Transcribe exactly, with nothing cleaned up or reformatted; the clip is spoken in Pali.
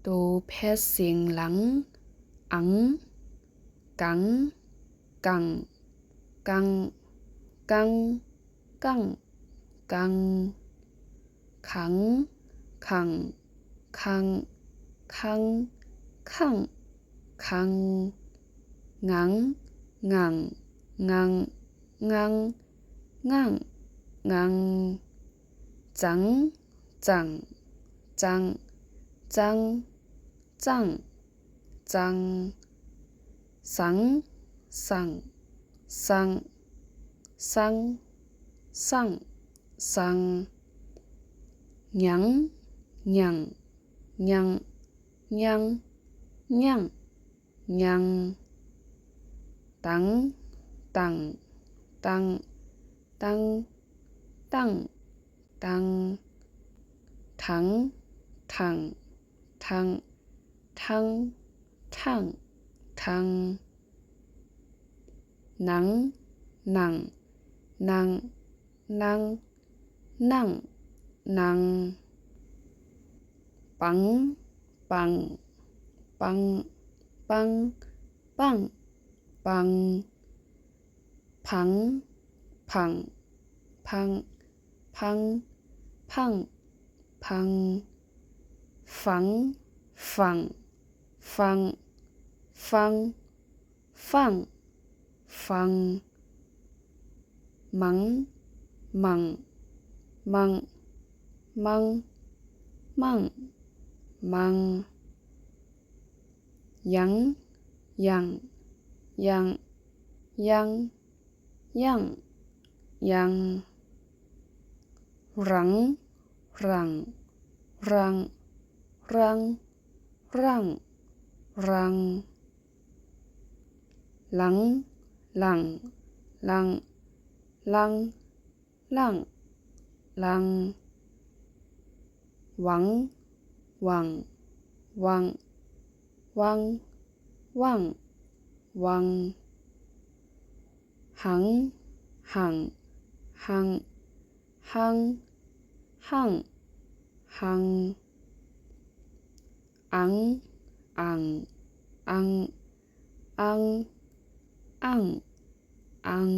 ໂຕແພດສຽງຫຼັງ ອັງ ກັງ ກັງ ກັງ ກັງ ກັງ ກັງ ຂັງ ຂັງ ຂັງ ຂັງ ຂັງ ຂັງ ງັງ ງັງ ງັງ ງັງ ງັງ ງັງ ຈັງ ຈັງ ຈັງ ຈັງ ຈັງ ຈັງ ສັງ ສັງ ສັງ ສັງ ສັງ ສັງ ຍັງ ຍັງ ຍັງ ຍັງ ຍັງ ຍັງ ຕັງ ຕັງ ຕັງ ຕັງ ຕັງ ຕັງ ຖັງ ຖັງ ຖັງ ຖັງ ຖັງ ຖັງ ນັງ ນັງ ນັງ ນັງ ນັງ ນັງ ປັງ ປັງ ປັງ ປັງ ປັງ ປັງ ຜັງ ຜັງ ຜັງ ຜັງ ຜັງ ຝັງ ຝັງ ຝັງ ຝັງ ຝັງ ຝັງ ມັງ ມັງ ມັງ ມັງ ມັງ ມັງ ຍັງ ຍັງ ຍັງ ຍັງ ຍັງ ຍັງ ລັງ ລັງ ລັງ ລັງ ລັງ ລັງ ລັງ ລັງ ລັງ ລັງ ລັງ ວັງ ວັງ ວັງ ວັງ ວັງ ວັງ ຫັງ ຫັງ ຫັງ ຫັງ ຫັງ ຫັງ ອັງ ອັງ ອັງ ອັງ ອັງ ອັງ